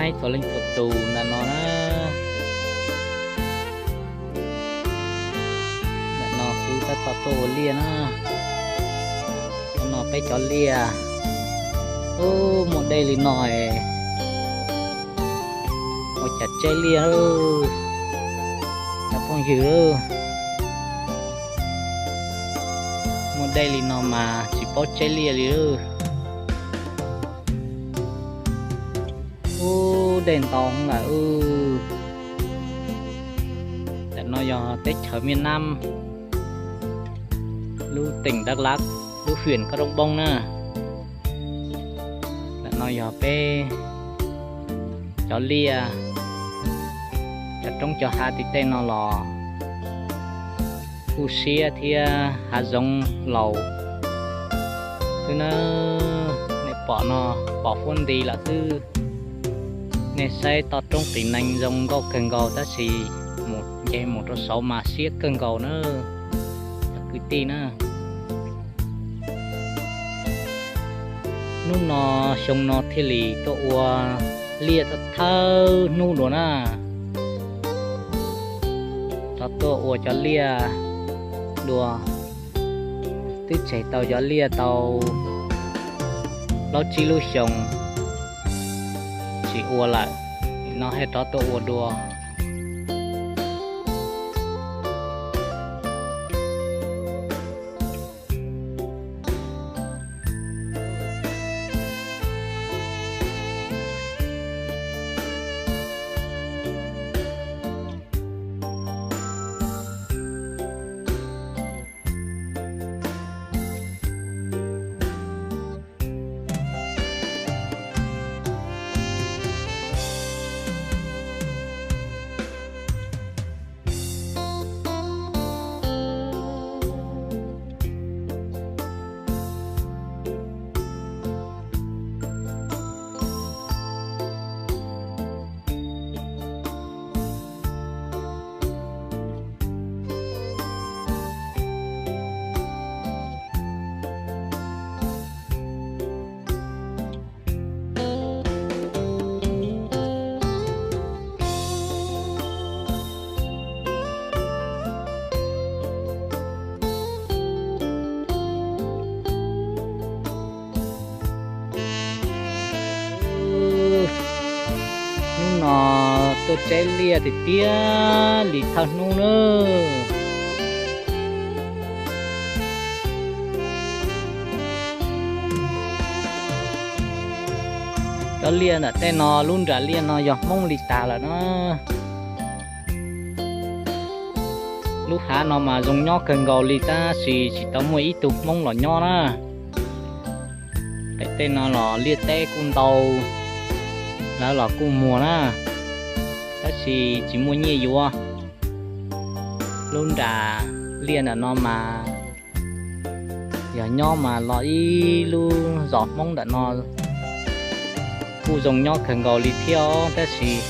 Txhua leej txhua tus ntawm no na, ntawm no kuv tab tom tuaj ua liaj na. Hnub no peb cov liaj, ub, muaj dej li no es ua cas tseb liaj, cov phooj ywg. Muaj dej li no mas tsis paub tseb liaj li. Ub, dej ntau lawm. Ntawm no yog teb chaws Miaj Nab, lub teem Dak Lak, lub hwm Koj Roob Poob na. Ntawm no yog peb cov liaj, cov roob cov hav tim tej no los kuj siab thiab hav zoov laus xwb na. Nej pom no, pom fuab nti lawm xwb. Nej saib toj roob qias nees zoo nkauj kawg nkaus tab sis mus nce mus rau saud mas siab kawg nkaus na, cov kwv tij na. Hnub no, xyoo no thiaj li tuaj ua liaj thawj hnub dua na. Rov tuaj ua cov liaj dua, twb tseg tau cov liaj tau plaub tsib lub xyoo tsis ua lawm, nim no thiaj rov tuaj ua dua. Hnub no tuaj tseb liaj tiag tiag li thawj hnub na. Cov liaj ntawm tej no, lub nram liaj no yog Hmoob li tas lawm na. Lub hav no mas zoo nyob kawg nkaus li tab sis tsis tau muaj ib tug Hmoob los nyob na. Pem tej no los liaj teb kuj ntau, lawv los kuj muag na, tab sis tsis muaj nyiaj yuav. Lub nram liaj ntawm no mas yog nyob mas los ib lub zos Hmoob ntawm no kuj zoo nyob kawg nkaus li thiab os, tab sis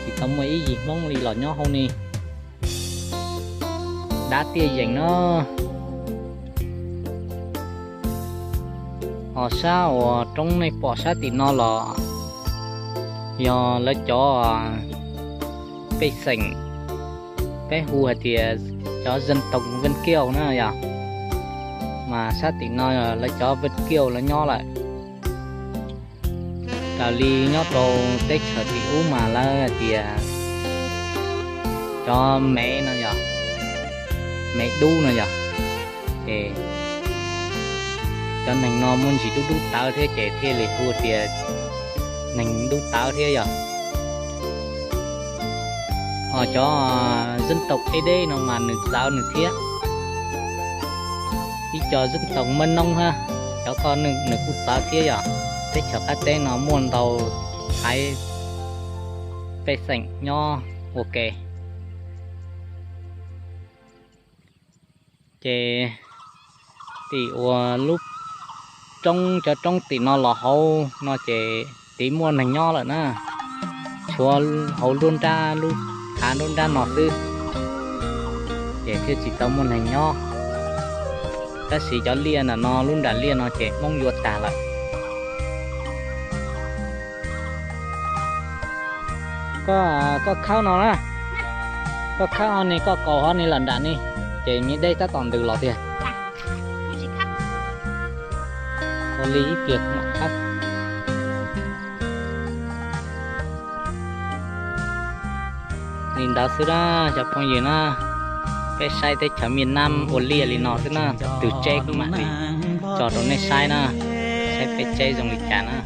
tsis tau muaj ib yim Hmoob li los nyob hauv ni. Dab tiaj yeem no. Ho sab uas roob nej pom sab tim no los yog lawv cov pej xeem, peb hu hais tias cov dân tộc Vân Kiều na yog, mas sab tim no lawv cov Vân Kiều lawv nyob lawm. Raws li nyob rau teb chaws tim ub mas lawv hais tias cov Mev no yog, Mev Dub no yog, ces cov neeg no muaj ntsis dub dub tawv thiab ces thiaj li hu tias neeg dub tawv thiab yog. Ho cov dân tộc Ê Đê no mas nws txawv nws thiab. Ib co dân tộc Mơ Nông ha, cov ko nws kuj txawv thiab yog. Teb chaws qab teb no muaj ntau thaiv pej xeem nyob ua ke. Ces tim uas lub roob, cov roob tim no los hauv no ces tiv muaj neeg nyob lawm na. Tshuav hauv nruab nrab, lub hav nruab nrab no xwb, ces thiaj tsis tau muaj neeg nyob. Tab sis cov liaj ntawm no, lub nram liaj no ces Hmoob yuav tag lawm. Koj, koj khawb no na, koj khawb ho ne, koj kaus ho ne los nram ne, ces me dej tab tom ntws los tiag. Ua li ib pliag mam khawb. Li ntawd xwb na, cov phooj ywg na, peb saib teb chaws Viaj Nam ua liaj li no xwb na, tus tseb kuv mam li tso rau nej saib na, saib peb tseb zoo li cas na.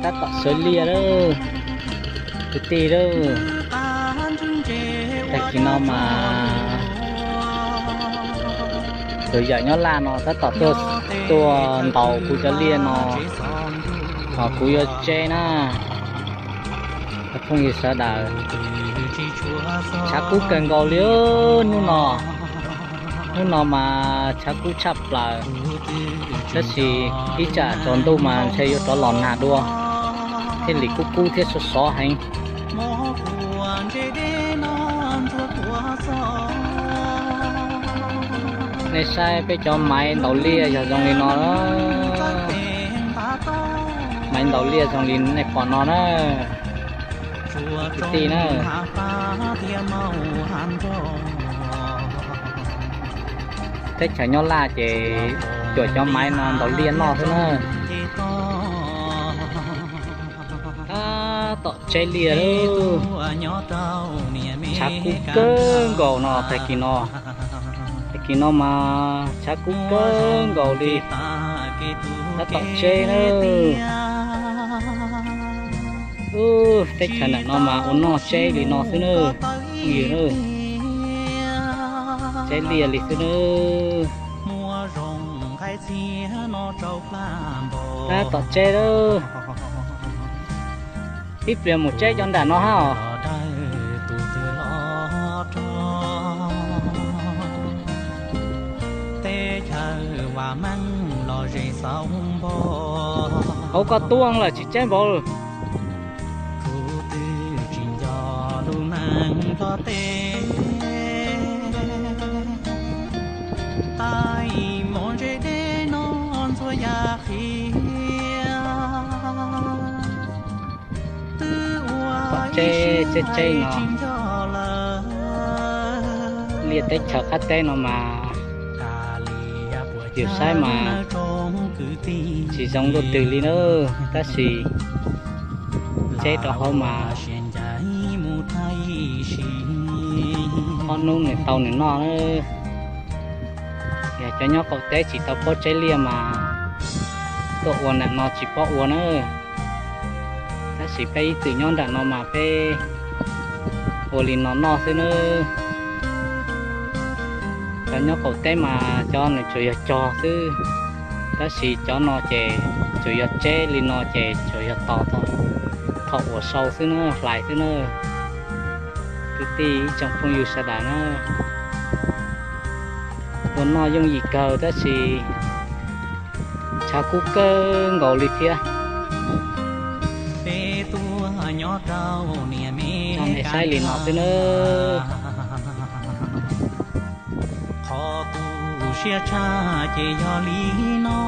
Tab tom sawv liaj lawm, kwv tij lawm. Tag kis no mas tus yawm Nyob Laj no tab tom tuaj, tuaj ntaus kuv cov liaj no, ho kuv yuav tseb na. Cov phooj ywg sawv daws, tshav kub kawg nkaus li hnub no. Hnub no mas tshav kub tshaj plaws, tab sis ib tsam tsaus ntuj mas ntshe yuav rov los nag dua, thiaj li kub kub thiab sov sov heev. Nej saib peb cov maiv ntaus liaj yog zoo li no, maiv ntaus liaj zoo li nej pom no na, kwv tij na. Teb chaws Nyob Laj ces cuam cov maiv no ntaus liaj noj xwb na. Tab tom tseb liaj lawm, tshav kub kawg nkaus no tag kis no. Tag kis no mas tshav kub kawg nkaus li, tab tom tseb na. Teb chaws ntawm no mas ua noj tseb li no xwb na, phooj ywg na, tseb liaj li xwb na. Tab tom tseb lawm, ib pliag mus tseb cov nram no hab os. Hauv koj tuaj lawm tsis tseb npaum. Tom tseb tseb tseb no, liaj teb chaws qab teb no mas yus saib mas tsis zoo luaj twg li na, tab sis tseb rau hauv mas ob hnub nws tau nws noj na. Yog cov nyob qaum teb tsis tau paub tseb liaj mas tuaj ua nram no tsis paub ua na. Tab sis peb ib txwm nyob nram no mas peb ua li no noj xwb na. Cov nyob qaum teb mas cov nws tsuas yog cog xwb, tab sis cov no ces tsuas yog tseb li no ces tsuas yog tos thaum uas sau xwb na, hlais xwb na. Kwv tij ib tsoom phooj ywg sawv daws na, ua noj yooj yim kawg tab sis tshav kub kawg nkaus li thiab. Coj nej saib li no xwb na. Qhov tu siab tshaj ces yog li no.